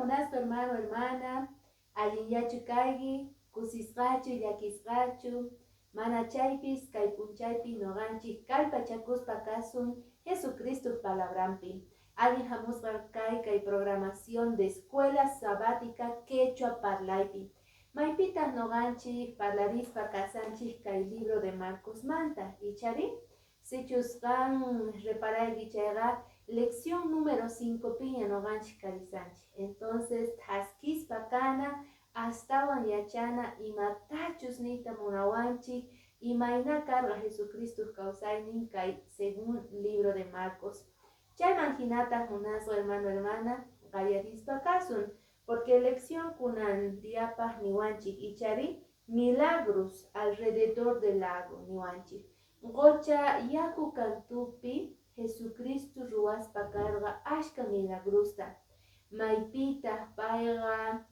Munasqa hermano, hermana, allinllachu kayki, kusisqachu, llakisqachu, mana chaypis kay p'unchaypi noqanchik kallpachakuspa kasun Jesucristo palabranpi. Allin hamusqa kay programación de Escuela Sabática Quechua Parlaypi. Maypitaq noqanchik parlarispa kasanchik kay libro de Marcos manta, ichari? Sichus qan reparayki chayqa lección número 5 piña noqanchik karisanchik. Entonces, thaskispa kana astawan yachana imatachus niyta munawanchik imayna karqa Jesucristo kawsaynin kay según libro de Marcos. Chayman hinataq, munasqa hermano, hermana, qallarispa kasun, porque lección kunan diapaq niwanchik, ichari, milagros alrededor del lago niwanchik. Qocha yaku kantupi Jesucristo ruwaspa karqa ashka milagrosta. Maypitaq payqa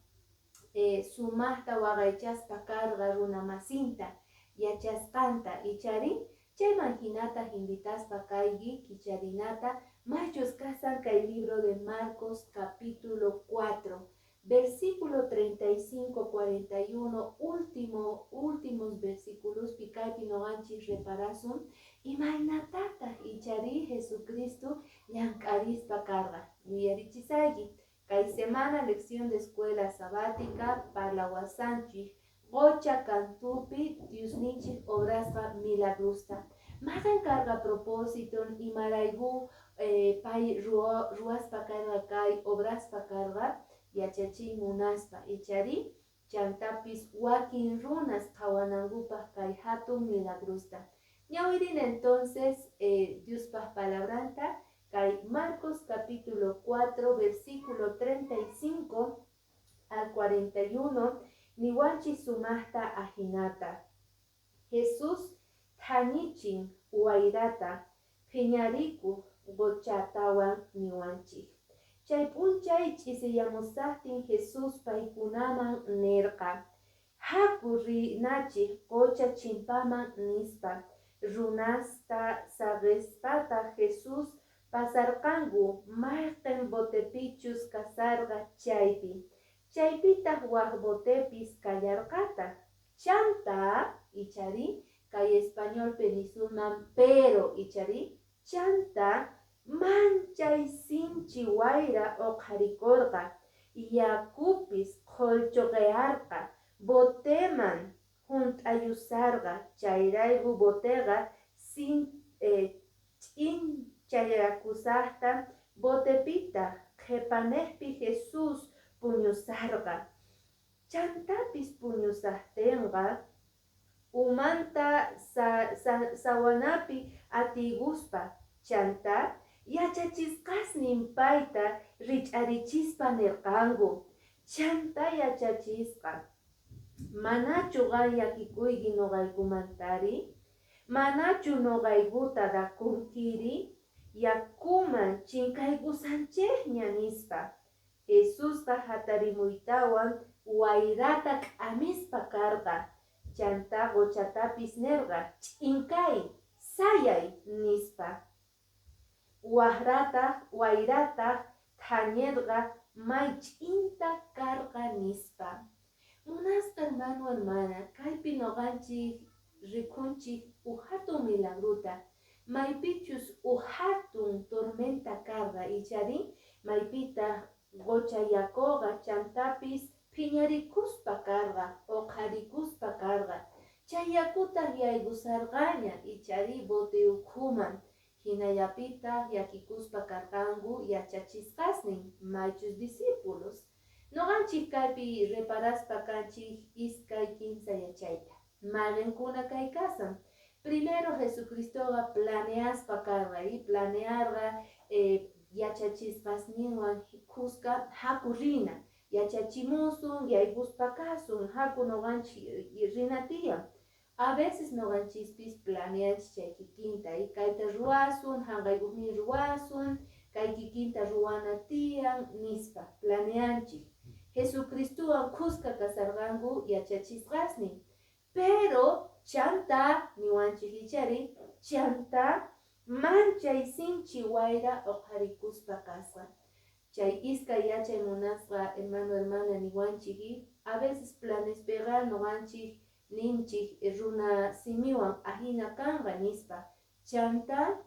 sumaqta waqaychaspa karqa runa masinta yachasqanta, ichari? Chayman hinataq invitaspa kayki kicharinata maychus kasan kay libro de Marcos capítulo 4 versículo 35, 41, últimos versículos kaypi noqanchik reparasun imaynatataq, ichari, Jesucristo llank'arispa karqa. Yuyarichisayki, kay semana lección de Escuela Sabática parlawasanchik qocha kantupi Diosninchik obrasqa milagrosta. Mayqan karqa propósito, imarayku pay ruwaspa karqa kay obraspa karqa? Yachachiy munaspa, ichari? Chantapis wakin runas qhawanankupaq kay hatun milagrosta. Ñawirina entonces Diospaq palabranta kay Marcos capítulo 4 versículo 35 al 41 niwanchik sumaqta ajinata. Jesús thañichin wayrata phiñarikuq qochatawan niwanchik. Chay p'unchay ch'isiyamusaqtin Jesús paykunaman nirqa: "Haku rinachik qocha chimpaman", nispa. Runasta saqispataq Jesús pasarqanku mayqin botepichus kasarqa chaypi. Chaypitaq wak botepis kallarqataq. Chanta, ichari, kay españolpi nisunman pero, ichari, chanta manchay sinchi wayra uqharikurqa, yakupis qhullchuqiyarqa, boteman junt'ayusarqa, chayrayku boteqa ch'inchayakusaqta. Botepitaq qhipaniqpi Jesús puñusarqa. Chantapis puñusaqtinqa umanta sawanapi atiykuspa. Chanta yachachisqasnin payta rich'arichispa nirqanku: "Chanta yachachisqa, manachu qan llakikuyki noqaykumantari? Manachu noqaykuta dakunkiri? Yakuman chinkaykusanchikña", nispa. Jesusqa hatarimuytawan wayrata k'amispa karqa, chanta qochatapis nirqa: "Ch'in kay, sayay", nispa. Wayrataq thañirqa, may ch'intaq karqa, nispa. Munasqa hermano, hermana, kaypi noqanchik rikunchik uj hatun milagrota, maypichus uj hatun tormenta karqa, ichari, maypitaq qocha yakuqa chantapis phiñarikuspa karqa, uqharikuspa karqa. Chay yakutaq yaykusarqaña, ichari, bote ukhuman. Hinallapitaq llakikuspa karqanku yachachisqasnin, maychus discípulos. Noqanchik kaypi reparaspa kanchik iskay kinsa yachayta. Mayqinkuna kay kasan? Primero, Jesucristoqa planeaspa karqa y planearqa yachachisqasninwan kuska: haku rina, yachachimusun, yaykuspa kasun, haku noqanchik rina tiyan. A veces noqanchispis planeanchik chay kikinta y kayta ruwasun, hanqaykupin ruwasun, kay kikinta ruwana tiyan nispa planeanchik. Jesucristowan kuska kasarqanku yachachisqasnin. Pero chanta niwanchik, ichari, chanta manchay sinchi wayra uqharikuspa kasqa. Chay iskay yachay munasqa hermano, hermana, niwanchik, a veces planespiqa nuqanchik ninchik runa simiwan ahina kanqa nispa, chanta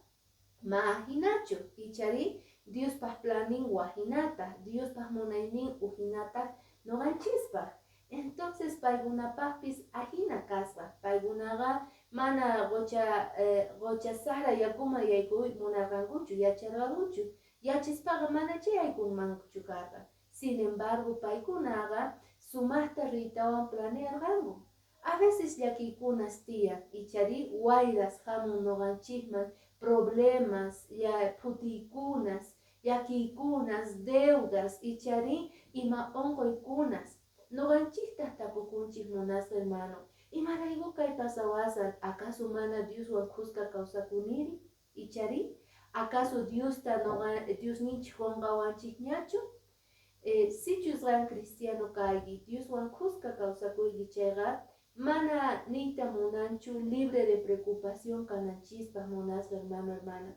ma ahinachu, ichari Diospaq planin wajinataq, Diospaq munaynin ujinataq nuqanchispaq. Entonces paykunapaqpis ahina kasqa, paykunaqa mana qucha sara yakuman yaykuy munarqankuchu, yacharqankuchu, yachaspaqa mana chay yaykunmankuchu karqa. Sin embargo paykunaqa sumaqta riytawan planearqanku. A veces llakiykunas tiyan, ichari wayras hamun nuqanchikman, problemas, phutiykunas, llakiykunas, deudas, ichari ima unquykunas. Nuqanchiktaq tapukunchik, munasqa hermano, imarayku kay pasawasan? Acaso mana Dioswan kuska kawsakuniri? Ichari acaso Diosta nuqa Diosninchik qunqawanchikñachu? Sichus qan cristiano kayki, Dioswan kuska kawsakuyki chayqa, mana niyta munanchu libre de preocupación kananchispaq, munasqa hermano, hermana.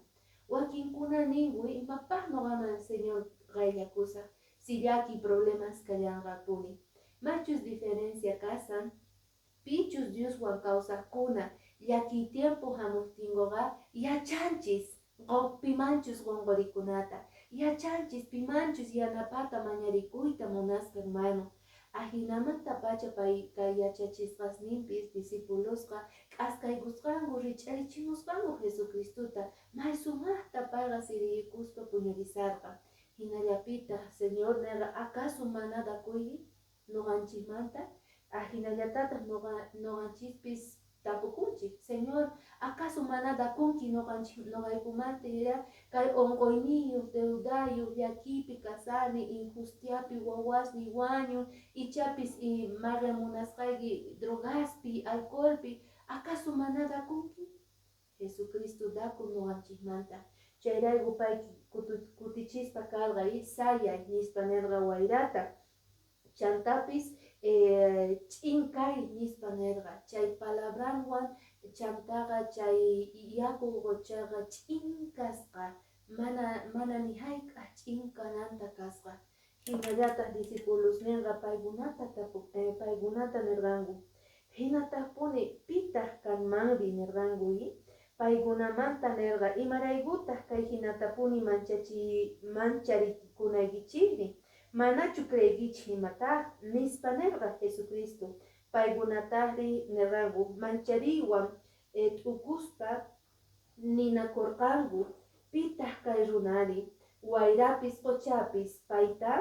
Wakinkuna ninku, imapaq nuqaman Señor qayllakusaq si llaki problemas kallanqapuni. Machus diferencia kasan, pichus Dioswan kawsaqkuna llakiy tiempo hamuqtinkuqa yachanchis pimanchus qunqurikunata, yachanchis pimanchus yanapata mañarikuyta, munasqa hermano. Ajinamantapacha pay kay yachachisqasninpis discipulosqa k'askaykusqanku, rich'arichimusqanku Jesucristota, may sumaqta payqa siriykuspa puñurisarqa. Hinallapitaq Señor nerqa, acaso mana dakuyki nuqanchikmanta? Ajinallatataq nuqanchispis tapukunchik, Señor, acaso mana dakunki nuqanchik nuqaykumanta kay unquyniyuq, deudayuq, llakiypi kasani, injustiapi wawasniy wañun, ichapis maqay munasqayki drogaspi, alcoholpi, acaso mana dakunki? Jesucristo dakun nuqanchikmanta. Chayrayku pay kutichispa karqa, sayay nispa nerqa wayrata. Chantapis ch'in kay nispa nerqa. Chay palabranwan chantaqa chay yaku quchaqa ch'in kasqa, mana ni hayk'aq ch'in kananta kasqa. Hinallataq discipulosninqa paykunata nirqanku, hinataqpuni pitaq kanmanri nirqanku. Paykunamanta nerqa, imaraykutaq kay hinatapuni mancharikunaykichikri? Manachu creeykichik imataq? Nispa nerqa Jesucristo. Paykunataqri nirqanku, manchariywan t'ukuspa ninakurqanku, pitaq kay runari? Wayrapis quchapis payta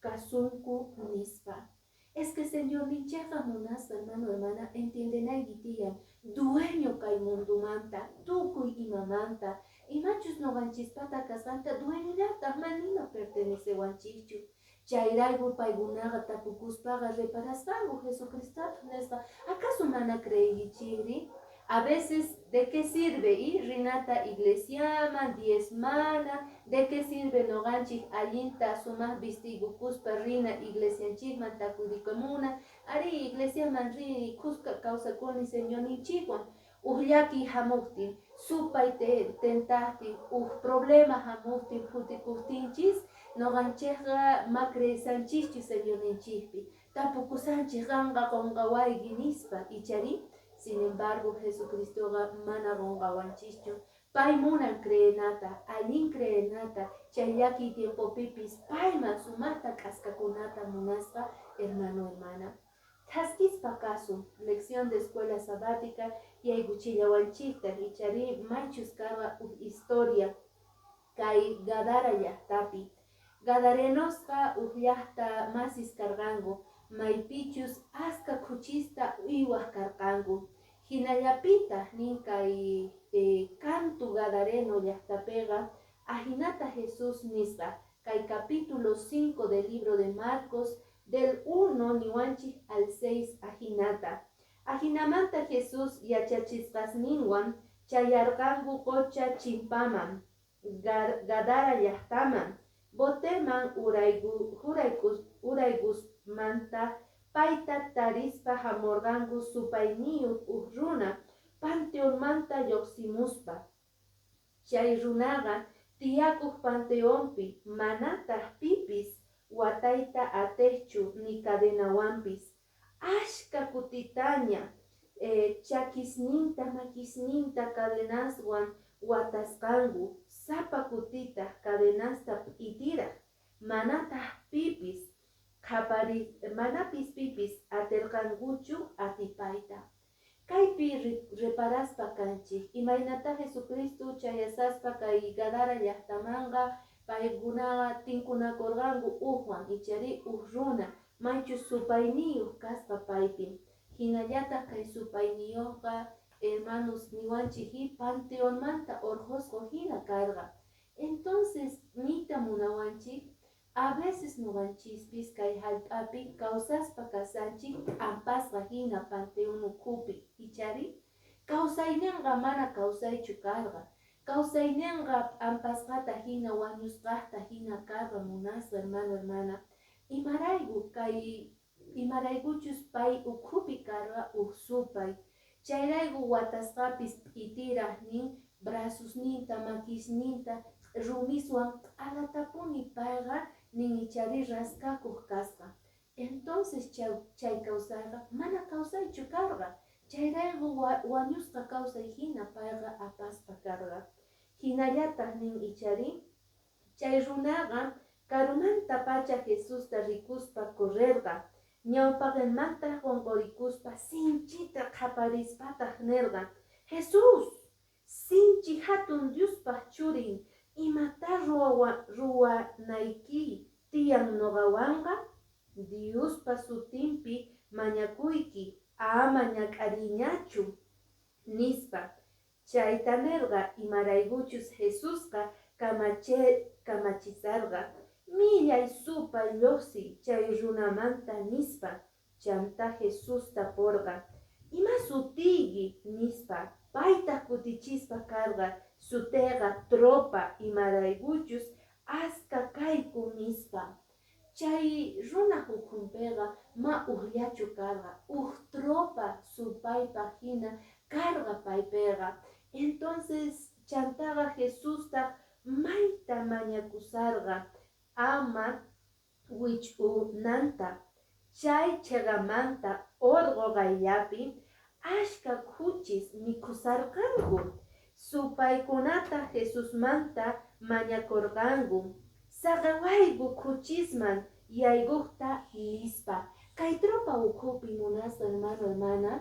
kasunku nispa. Es que Señorninchikqa, munasqa hermano, hermana, entiendenayki tiyan, dueño kay mundomanta, tukuy imamanta, imachus nuqanchispata kasqanta dueñollataq, manima pertenecewanchikchu. Chayrayku paykunaqa tapukuspaqa reparasqanku Jesucristopaq nispa, acaso mana creeykichikri? A veces, ¿de qué sirve ir rinata iglesiaman, diezmana? ¿De qué sirve nuqanchik allinta sumaq vistiykukuspa rina iglesianchikman takurikamuna? Ari, iglesiaman rini, kuska kawsakuni Señorninchikwan. Uj llakiy hamuqtin, supay tentaqtin, uj problema hamuqtin, phutikuqtinchis, nuqanchikqa ma creesanchikchu Señorninchikpi. Tapukusanchik, qanqa qunqawayki nispa, ichari? Sin embargo, Jesucristoqa mana qunqawanchikchu. Pay munan creenata, allin creenata, chay llakiy tiempopipis payman sumaqta k'askakunata, munasqa hermano, hermana. Thaskispa kasun, lección de escuela sabática yaykuchillawanchiktaq, ichari maychus karqa uj historia kay Gadara llaqtapi. Gadarenosqa uj llaqta masis karqanku, maypichus aska khuchista uywaq karqanku. Hinallapitaq nin kay kantu Gadareno llaqtapiqa ajinata Jesús nisqa kay capítulo 5 del libro de Marcos, del 1 niwanchik al 6 ajinata. Ajinamanta Jesús yachachisqasninwan chayarqanku qucha chimpaman, Gadara llaqtaman, boteman uraykusmanta payta tarispa hamurqanku supayniyuq uj runa panteonmanta lluqsimuspa. Chay runaqa Tiyakoj panteompi, manataj pipis watayta atejchu ni cadenawampis. Ashkha kutitaña chakisninta, makisninta cadenaswan watasqanku, sapa kutitaj cadenasta p'itiraj. Manataj pipis manapis pipis aterqankuchu atipayta. Kaypi reparaspa kanchik, imaynata Jesucristo chayasaspa kay Gadara llaqtamanqa, paykunaqa tinkunakurqanku ujwan, ichari uj runa, maychus supayniyuq kasqa paypi. Hinallataq kay supayniyuqqa, hermanos, niwanchik panteonmanta orqhosqa hina karqa. Entonces, niyta munawanchik, a veces noqanchispis kay hallp'api kawsaspa kasanchik p'ampasqa hina panteon ukhupi, ichari? Kawsayninqa mana kawsaychu karqa. Kawsayninqa p'ampasqata hina, wañusqata hina karqa, munasqa hermano, hermana. Imarayku kay imaraykuchus pay ukhupi karqa uj supay. Chayrayku watasqapis p'itiraj nin brazosninta, makisninta rumiswan q'alatapuni payqa nin ichari raskakuq kasqa. Entonces chay kawsayqa mana kawsaychu karqa. Chayrayku wañusqa kawsay hina payqa apaspa karqa. Hinallataq nin ichari, chay runaqa karumantapacha Jesusta rikuspa correrqa. Ñawpaqenmantaq qonqorikuspa sinchita qhaparispataq nerqa: "Jesús, sinchi hatun Diospaq churin, imata ruwanayki tiyan noqawanqa? Diospa sutinpi mañakuyki, ama ñak'ariyñachu", nispa. Chayta nerqa imaraykuchus Jesusqa kamachisarqa: "Millay supay, lluqsiy chay runamanta", nispa. Chantá Jesús taporqa: "Ima sutiyki?" nispa. Paytaq kutichispa karqa: "Suteyqa Tropa, imaraykuchus aska kayku", nispa. Chay runaj ukhunpiqa ma ujllachu karqa, uj tropa supaypaq hina karqa paypiqa. Entonces chantaqa Jesustaq mayta mañakusarqa ama wich'unanta. Chay cheqamanta orqo qayllapi ashkha khuchis mikhusarqanku. Supaykunataq Jesusmanta mañakorqanku: "Saqewayku khuchisman yaykojta", nispa. Kay tropa ukhupi, munasqa hermano, hermana,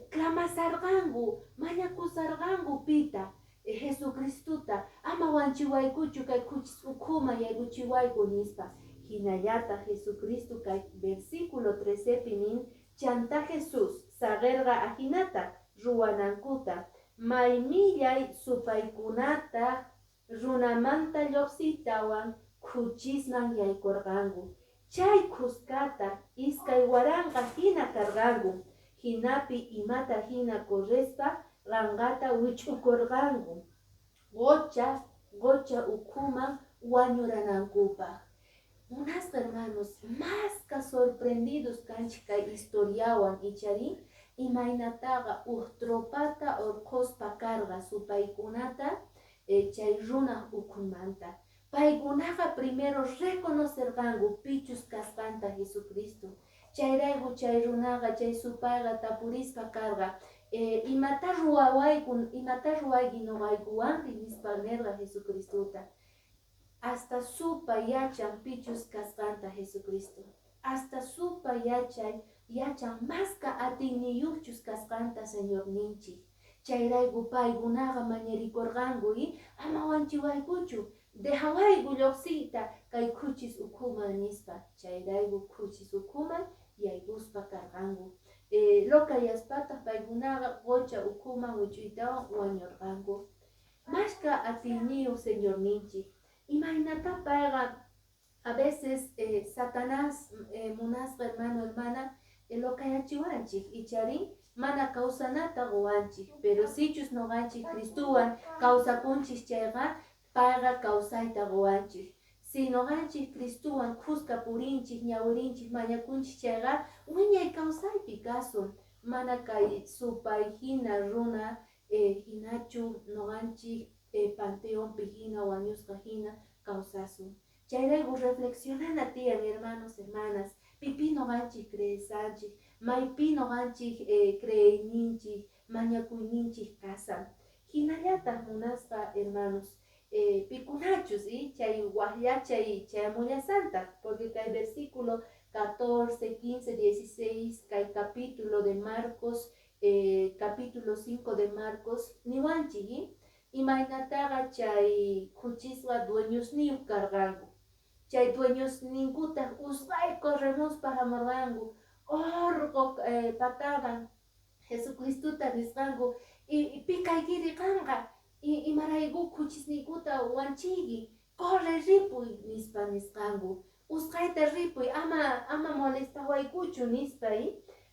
clamasarqanku, mañakusarqanku pita? Jesucristota, "Ama wanchiwaykuchu, kay khuchis ukhuman yaykuchiwayku", nispa. Hinallataq Jesucristo kay versículo 13 pi nin: Chantá Jesús saqerqa ajinata ruwanankuta, may millay supaykunataq runamanta llojsiytawan khuchisman yaykorqanku. Chay khuskataq 2000 jina karqanku. Jinapi imata jina correspa qanqata wich'ukorqanku qocha ukhuman wañuranankupaj. Munasqa hermanos, maska sorprendidos kanchik kay historiawan, ichari? Imaynataqa uj tropata orqhospa karqa supaykunata chay runaj ukhunmanta. Paykunaqa primero reconocerqanku pichus kasqanta Jesucristo. Chayrayku chay runaqa, chay supayqa tapurispa karqa: "Imata ruwawayku, imata ruwayki noqaykuwanri?" nispa nerqa Jesucristota. Hasta supay yachan pichus kasqanta Jesucristo. Hasta supay yachan maska atiyniyuqchus kasqanta Señorninchik. Chayrayku paykunaqa mañarikurqanku: "Ama wanchiwaykuchu, dejawayku lluqsiyta kay khuchis ukhuman", nispa. Chayrayku khuchis ukhuman yaykuspa karqanku. Locayaspataq paykunaqa qocha ukhuman wich'uytawan wañurqanku. Maska atiyniyuq Señorninchik. Imaynata payqa a veces Satanás, munasqa hermano, hermana, locayachiwanchik, ichari mana kawsanata qowanchik, pero sichus noqanchik Cristowan kawsakunchik chayqa, payqa kawsayta qowanchik. Si noqanchik Cristowan khuska purinchik, ñawirinchik, mañakunchik chayqa, wiñay kawsaypi kasun. Mana kay supay hina runa hinachu noqanchik. Panteonpi hina, wañusqa hina kawsasun. Chayrayku reflexionana tiyan, hermanos, hermanas, pipi noqanchik creesanchik, maypi noqanchik creeyninchik, mañakuyninchik kasan. Hinallataq, munasqa hermanos, pikunachus chay waqllachay chayamullasantaq, porque kay versículo 14, 15, 16, kay capítulo de Marcos, capítulo 5 de Marcos, niwanchik, imaynataqa chay khuchisqa dueñosniyuq karqanku. Chay dueñosninkutaq usqhay corremuspa hamurqanku orqo pataman Jesucristota nisqanku: "Pi kaykiri qanqa? Imarayku khuchisniykuta wanchiyki? Corre, ripuy", nispa nisqanku. "Usqhayta ripuy, ama molestawaykuchu", nispa.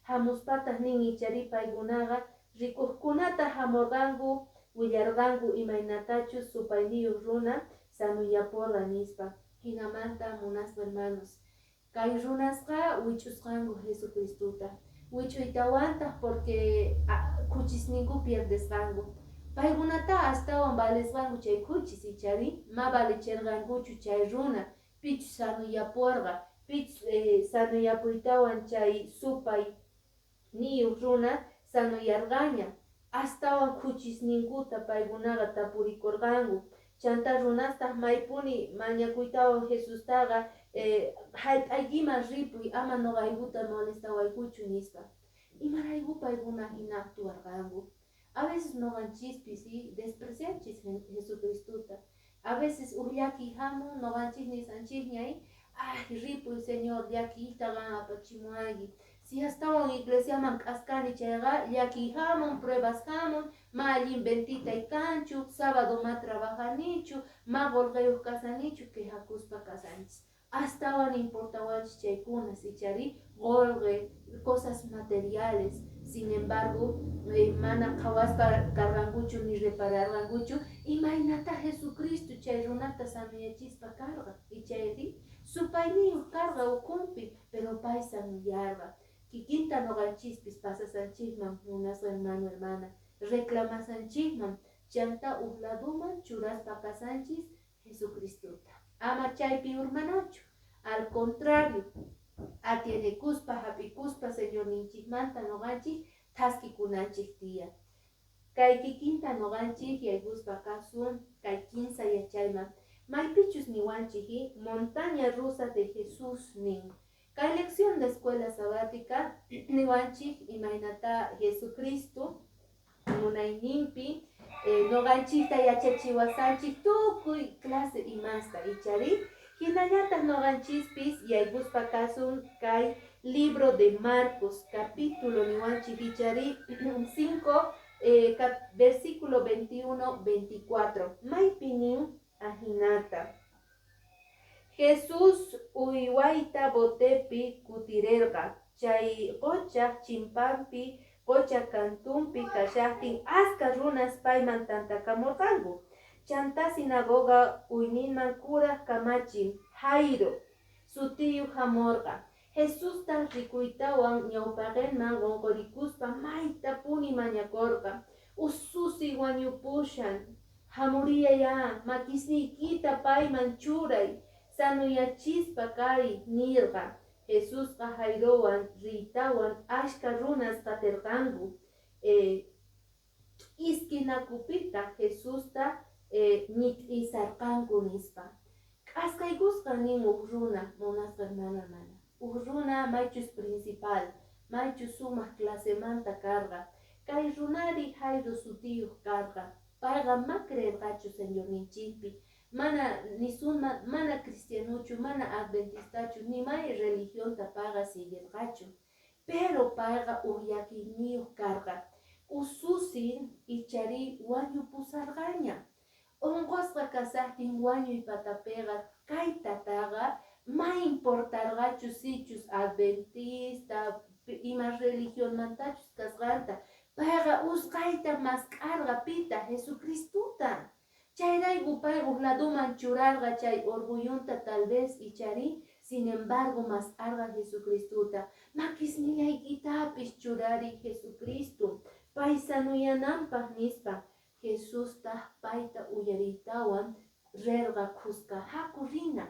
Hamuspataq nin ichari paykunaqa rikuqkunata hamurqanku, willarqanku imaynatachus supayniyuq runa sanuyapurqa nispa. Hinamanta, munasqa hermanos, kay runasqa wich'usqanku Jesucristota. Wich'uytawantaq, porque khuchisninku pierdesqanku. Paykunata astawan valesqanku chay khuchis, ichari ma valecherqankuchu chay runa pichus sanuyapurqa, pichus sanuyapuytawan chay supay niyuq runa sanuyarqaña. Astawan khuchisninkuta paykunaqa tapurikurqanku. Chanta runastaq maypuni mañakuytawan Jesustaqa "Hallp'aykiman ripuy, ama noqaykuta molestawaykuchu", nispa. Imarayku paykuna hina actuarqanku? A veces noqanchispis desprecianchis Jesucristota. A veces uj llakiy hamun, noqanchis nisanchikña: "Ay, ripuy, Señor, llakiyta qan apachimuwanki. Si astawan iglesiaman k'askani chayqa, llakiy hamun, pruebas hamun, ma allin ventitay kanchu, sábado ma trabajanichu, ma qolqeyuq kasanichu", quejakuspa kasanchis. Astawan importawanchis chaykunas, ichari qolqe, cosas materiales. Sin embargo, mana qhawaspa karqankuchu ni repararqankuchu imaynata Jesucristo chay runata sanuyachispa karqa, ichayri supayniyuq karqa ukhunpi, pero pay sanuyarqa. Kikinta noqanchispis pasasanchikman, munasqa hermano, hermana, reclamasanchikman, chanta uj laduman churaspa kasanchis Jesucristota. Ama chaypi urmanachu. Al contrario, atienekuspa, hap'ikuspa Señorninchikmanta noqanchik thaskikunanchik tiyan. Kay kikinta noqanchik yaykuspa kasun kay kinsa yachayman, maypichus niwanchik montaña rusa de Jesús nin. Kay lección de escuela sabática niwanchik imaynata Jesucristo munayninpi noqanchikta yachachiwasanchik tukuy clase imasta, ichari. Hinallataq noqanchispis yaykuspa kasun kay libro de Marcos, capítulo niwanchik ichari 5, versículo 21, 24, maypi nin ahinata: Jesús uywayta botepi kutirerqa chay qochaj chimpampi. Qocha kantunpi kashajtin, aska runas payman tantakamurqanku. Chantá sinagoga uyninman kuraj kamachi Jairo sutiyoj jamorqa. Jesusta rikuytawan, ñawpaqenman qonqorikuspa maytapuni mañakorqa: "Ususiy wañupushan. Jamuriyaya, makisniykita payman churay, sanuyachispa kari", nirqa. Jesusqa Jairowan riytawan, ashkha runas qaterqanku. K'iskinakupitaj Jesusta ñit'isarqanku nispa. K'askaykusqa nin uj runa, munasqa hermano, hermana. Uj runa maychus principal, maychus sumaq clasemanta karqa. Kay runari Jairo sutiyuq karqa. Payqa ma creerqachu Señorninchikpi. Mana nisunman mana cristianochu, mana adventistachu, ni may religionta payqa siguirqachu. Pero payqa uj llakiyniyuq karqa. Ususin ichari wañupusarqaña. Unqusqa kasaqtin wañuy patapiqa, kay tataqa ma importarqachu sichus adventista, ima religionmantachus kasqanta. Payqa usqayta mask'arqa pita? Jesucristuta. Chayrayku pay uj laduman churarqa chay orgullunta tal vez, ichari. Sin embargo, mask'arqa Jesucristuta. "Makisnillaykitapis churari, Jesucristo, pay sanuyananpaq", nispa. Jesustaq payta uyariytawan rerqa khuska, haku rina.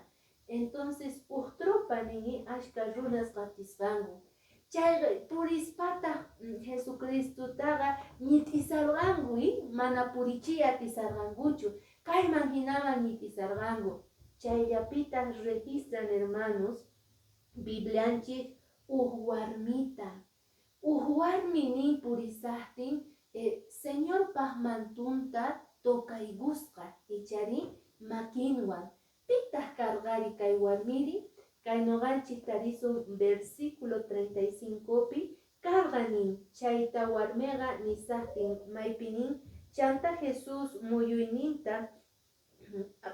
Entonces uj tropa nin, ashka runas qatisqanku. Chay purispataq Jesucristutaqa ñit'isarqanku, mana purichiy atisarqankuchu, kayman hinaman ñit'isarqanku. Chayllapitaq registran, hermanos, Biblianchik uj warmita. Uj warmi nin purisaqtin Señorpaq mantunta tocaykusqa, ichari makinwan. Pitaq karqari kay warmiri? Kay noqanchik tarisun versículo 35pi karqa nin, chayta warmiqa nisaqtin maypi nin, chanta Jesús muyuyninta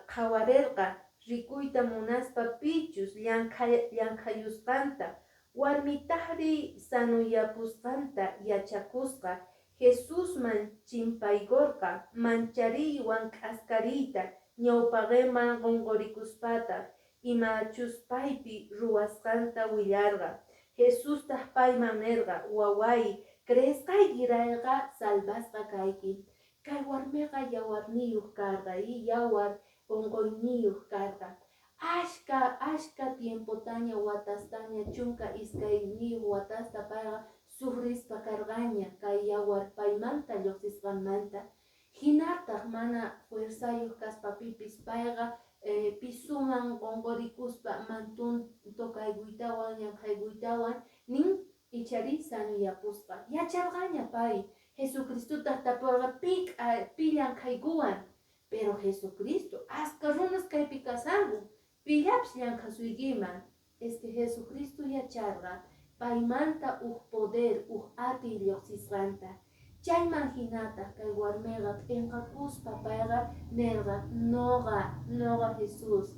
qhawarerqa rikuyta munaspa pichus llankhayusqanta. Warmitaqri sanuyapusqanta yachakusqa, Jesusman chimpaykorqa manchariywan k'askariyta, ñawpaqenman qonqorikuspataq imachus paypi ruwasqanta willarqa. Jesustaq payman nerqa: "Waway, creesqaykirayqa salvasqa kayki". Kay warmiqa yawarniyuq karqa, yawar onqoyniyuq karqa. Ashka, ashka tiempotaña, watastaña, 12 watasta payqa sufrispa karqaña kay yawar paymanta lluqsisqanmanta. Hinataq mana fuerzayuq kaspapipis payqa pisuman qonqorikuspa mantun tocaykuytawan llanqhaykuytawan nin ichari sanuyapusqa. Yacharqaña pay. Jesucristotaq taporqa: Pi llankhaykuwan?" Pero Jesucristo, aska runas kaypi kasanku, pillapis llankhasuykiman. Es que Jesucristo yacharqa paymanta uj poder, uj atiy lluqsisqanta. Chayman hinataq kay warmiqa p'inqakuspa payqa nerqa: "Noqa, noqa Jesús".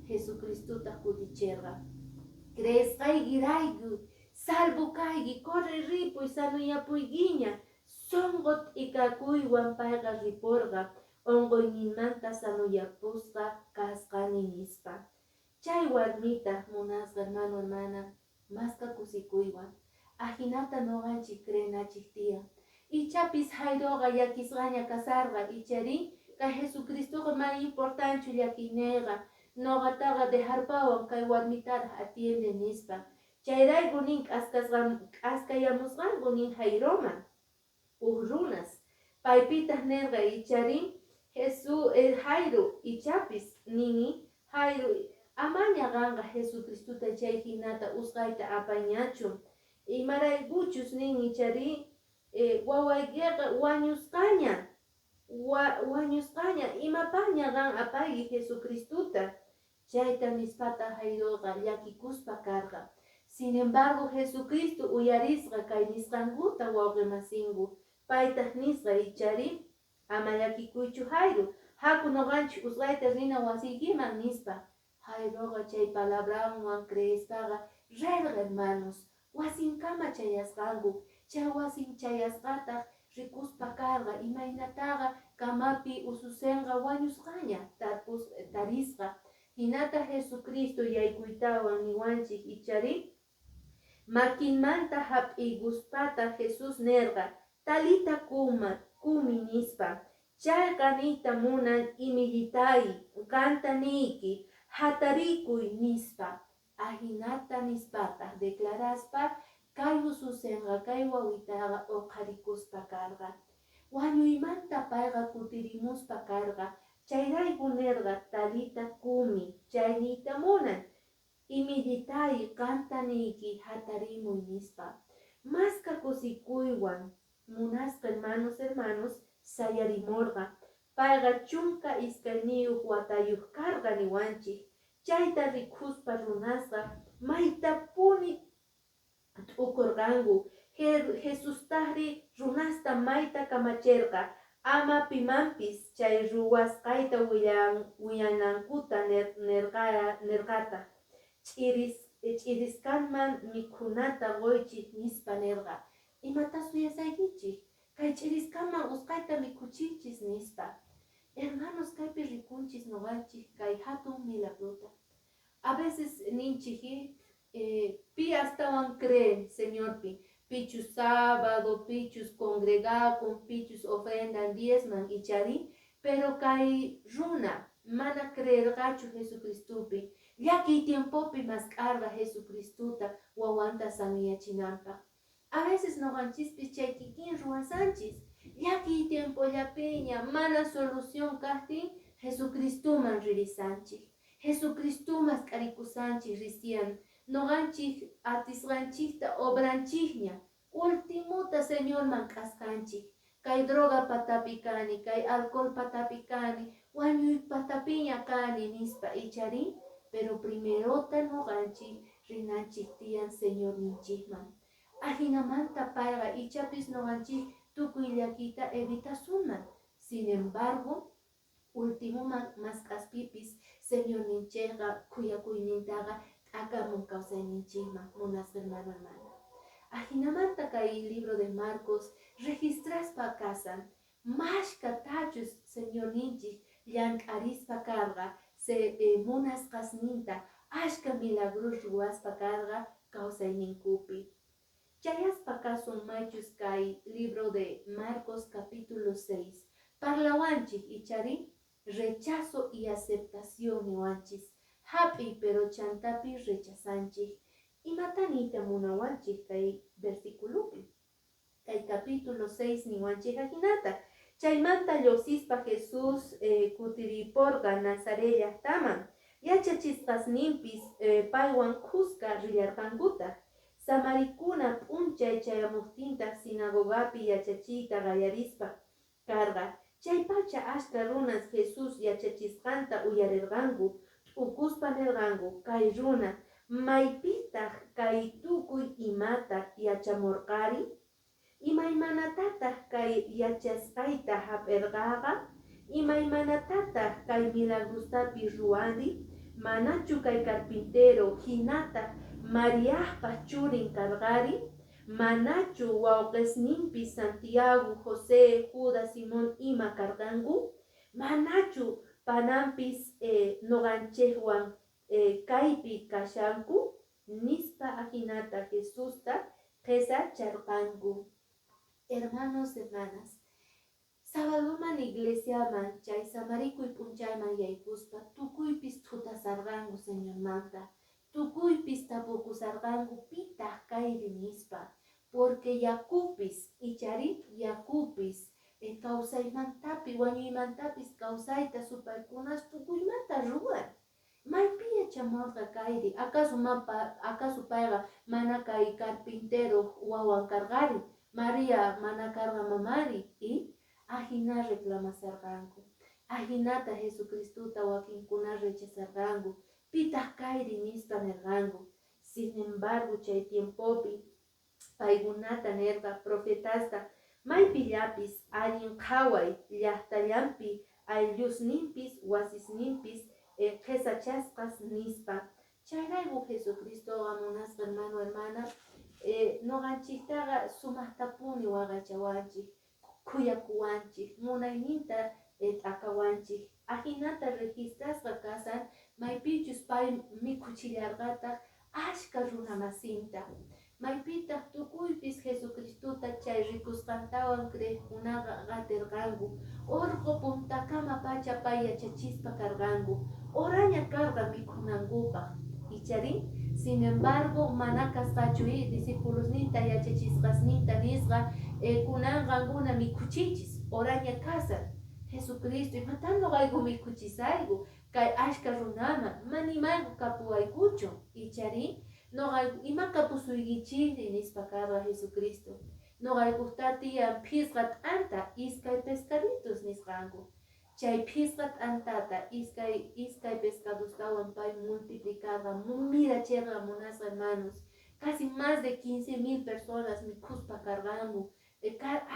Jesucristotaq kuticherqa: "Creesqaykirayku salvo kayki, corre, ripuy, sanuyapuykiña". Sonqo t'ikakuywan payqa riporqa, onqoyninmanta sanuyapusqa kasqani nispa. Chay warmita, munasqa hermano, hermana, maska kusikuywan. Ajinata noqanchik creenachik tiyan. Ichapis Jairoqa llakisqaña kasarqa, ichari kay Jesucristoqa mana importanchu llakiyneyqa, noqataqa dejarpawan, kay warmitaraq atiende nispa. Chayrayku nin k'askayamusqanku nin Jairoman uj runas. Paypitaq nerqa ichari Jesús, Jairo ichapis nini: "Jairo, amaña qanqa Jesucristota chay hinata usqayta apañachu, imaraykuchus nin ichari wawaykiqa wañusqaña, wañusqaña, imapaqña qan apayki Jesucristota?" Chayta nispata Jairoqa llakikuspa karqa. Sin embargo, Jesucristo uyarisqa kay nisqankuta wawqimasinku. Paytaq nisqa ichari: "Ama llakikuychu, Jairo, haku noqanchik usqayta rina wasiykiman", nispa. Jairoqa chay palabranwan creespaqa rerqa, hermanos. Wasinkama chayasqanku. Chay wasin chayasqataq rikuspa karqa imaynataqa kamapi ususenqa wañusqaña tarpus tarisqa. Hinata Jesucristo yaykuytawan niwanchik ichari makinmanta hap'iykuspataq Jesús nerqa: "Talita kuma, kumi", nispa. Chayqa niyta munan: "Imillitay, qanta niyki, hatarikuy", nispa. Ajinata nispataq declaraspa kay ususenqa, kay wawitaqa uqharikuspa karqa. Wañuymanta payqa kutirimuspa karqa. Chayrayku nerqa: "Talita kumi", chay niyta munan: "Imillitay, qanta niyki, hatarimuy", nispa. Maska kusikuywan, munasqa hermanos, hermanos, sayarimurqa. Payqa 12 watayuq karqa niwanchik. Chayta rikuspa runasqa maytapuni t'ukurqanku. Jesustaqri runasta mayta kamacherqa ama pimanpis chay ruwasqayta willanankuta nerqataq. "Ch'irisqanman mikhunata quychik", nispa nerqa. "Imata suyasaykichik? Kay ch'irisqaman usqayta mikhuchiychis", nispa. Hermanos, kaypi rikunchis noqanchik kay hatun milagrota. A veces ninchik, pi astawan creen Señorpi? Pichus sábado, pichus congregakun, pichus ofrendan diezman, ichari. Pero kay runa mana creerqachu Jesucristopi. Llakiy tiempopi mask'arqa Jesucristota wawanta sanuyachinanpaq. A veces noqanchispis chay kikin ruwasanchis. Llakiy tiempollapiña mana solución kaqtin Jesucristoman ririsanchik. Jesucristo mask'arikusanchik recién. Noqanchik atisqanchikta obranchikña. Ultimuta Señorman k'askanchik. Kay droga patapi kani, kay alcohol patapi kani, wañuy patapiña kani nispa, ichari. Pero primerota noqanchik rinanchik tiyan Señorninchikman. Ajinamanta payqa ichapis noqanchik tukuy llakiyta evitasunman. Sin embargo, ultimoman mask'aspipis Señorninchikqa khuyakuynintaqa t'akamun kawsayninchikman, munasqa hermano, hermana. Ajinamanta kay libro de Marcos registraspa kasan mashkatachus Señorninchik llank'arispa karqa se munasqasninta ashka milagros ruwaspa karqa kawsayninkupi. Chayaspa kasun maychus kay libro de Marcos capítulo 6. Parlawanchik, ichari, rechazo y aceptación niwanchis. Hap'iy pero chantapi rechazanchik. Imata niyta munawanchik kay versiculopi? Kay capítulo 6 niwanchik ajinata. Chaymanta lluqsispa Jesús kutiriporqa Nazaret llaqtaman. Yachachisqasninpis paywan khuska rillarqankutaq. Samarikuna p'unchay chayamuqtintaq sinagogapi yachachiyta qallarispa karqa. Chaypacha ashka runas Jesús yachachisqanta uyarirqanku. T'ukuspa nirqanku: "Kay runa, maypitaq kay tukuy imata yachamurqari? Imaymanatataq kay yachasqayta hap'irqaqa? Imaymanatataq kay milagrostapi ruwani? Manachu kay carpintero hinataq Mariajpa churin karqari? Manachu wawqesninpis Santiago, José, Judas, Simón ima karqanku? Manachu pananpis noqanchejwan kaypi kashanku?" Nispa ajinata Jesusta qhesacharqanku. Hermanos, hermanas, sabadoman iglesiaman chay samarikuy p'unchayman yaykuspa tukuypis thutasarqanku Señormanta. Tukuypis tapukusarqanku pitaq kayri nispa. Porque yakupis, ichari, yakupis kawsaymantapi, wañuymantapis kawsayta supaykunas tukuymanta ruwan. Maypi yachamurqa kayri? Acaso payqa mana kay carpintero wawan karqari? María mana karqa mamari? Y ajina reclamasarqanku. Ajinata Jesucristota wakinkuna rechazarqanku. Pitaq kayri nispa nirqanku. Sin embargo, chay tiempopi paykunata nirqa profetasta maypillapis allin qhaway llaqtallanpi ayllusninpis wasisninpis qhesachasqas nispa. Chayrayku Jesucristoqa, munasqa hermano, hermana, noqanchiktaqa sumaqtapuni waqaychawanchik, khuyakuwanchik, munayninta t'akawanchik. Ajinata registrasqa kasan maypichus pay mikhuchillarqataq ashka runamasinta. Maypitaq tukuypis Jesucristota chay rikusqantawan creeqkunaqa qatirqanku. Orqo puntakama pacha pay yachachispa karqanku. Horaña karqa mikhunankupaq. Icharin? Sin embargo, mana kasqachu discipulosninta yachachisqasninta nisqa kunan qankuna mikhuchichis, horaña kasan. Jesucristo, imatan noqayku mikhuchisayku kay ashka runaman, manimayku kapuwaykuchu, ichari? Noqayku ima kapusuykichikri nispa karqa Jesucristo. Noqaykujta tiyan phisqa t'anta, iskay pescaditos nisqanku. Chay phisqa t'antata iskay pescadostawan pay multiplicarqa, mirachirqa, munasqa hermanos. Casi más de 15,000 personas mikhuspa karqanku.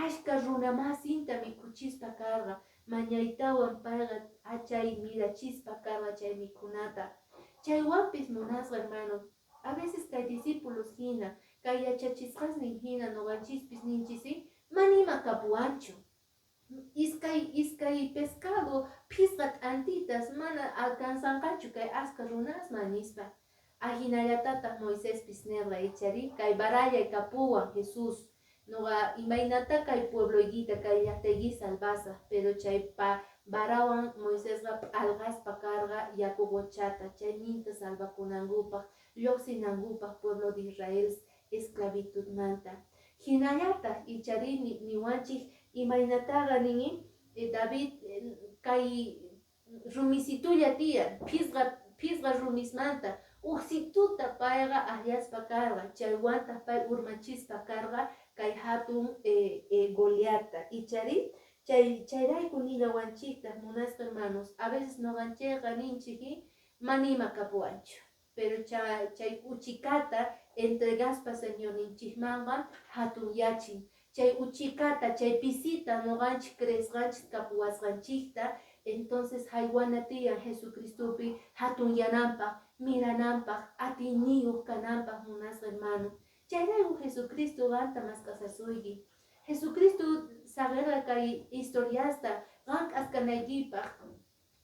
Ashka runamasinta mikhuchispa karqa. Mañaytawan payqa achay mirachispa karqa chay mikhunata. Chaywanpis, munasqa hermanos, a veces kay discípulos hina, kay yachachisqasnin hina noqanchispis ninchis, manima kapuwanchu. Iskay pescado, phisqa t'antitas mana alcanzanqachu kay aska runasman nispa. Ajinallatataq Moisespis nerqa, ichari, kay varallay kapuwan Jesús, noqa imaynata kay puebloykita, kay llaqtayki salvasaj, pero chay varawan Moisesqa p'alqaspa karqa yaku qochata, chayninta salvakunankupaq, lluqsinankupaq pueblo de Israel esclavitudmanta. Hinallataq ichari niwanchik imaynataqa nin David kay rumisitulla tiyan, phisqa rumismanta ujsituta payqa akllaspa karqa, chaywantaq pay urmachispa karqa kay hatun Goliatta, ichari. Chayrayku nillawanchiktaq, munasqa hermanos, a veces noqanchikqa ninchik manima kapuwanchu, pero chay uchikata entregaspa Señorninchikmanqa hatunyachin. Chay uchikata, chay pisita noqanchik creesqanchik kapuwasqanchikta, entonces haywana tiyan Jesucristopi hatunyananpaq, mirananpaq, atiyniyuq kananpaq, munasqa hermano. Chayrayku Jesucristo qanta mask'asasuyki. Jesucristo saqirqa kay historiasta qan k'askanaykipaq,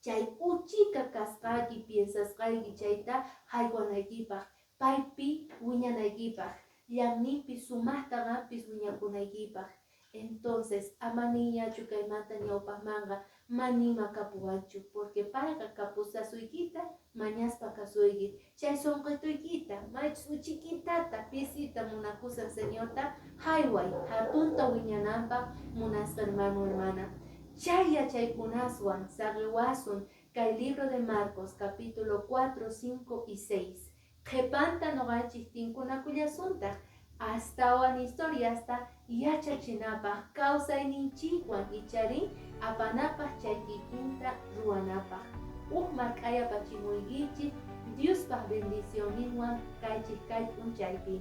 chay uchika kasqayki piensasqayki chayta haywanaykipaq, paypi wiñanaykipaq, llaqninpi sumaqta qampis wiñakunaykipaq. Entonces, ama niñachu kaymanta ñawpaqmanqa manima kapuwanchu, porque payqa kapusasuykita mañaspa kasuyki. Chay sonqituykita, maychus uchikitata, pisita munakusan Señorta, hayway, hatunta wiñananpaq, munasqa hermano, hermana. Chay yachaykunaswan saqiwasun kay libro de Marcos, capítulo 4, 5 y 6. Qhipanta noqanchik tinkunakullasuntaq astawan historiasta yachachinapaq, kawsayninchikwan icharin apanapaq chay kikinta ruwanapaq. Uj mark'aya pachimuykichik, Diospaq bendicionninwan kaychik kay p'unchaypi.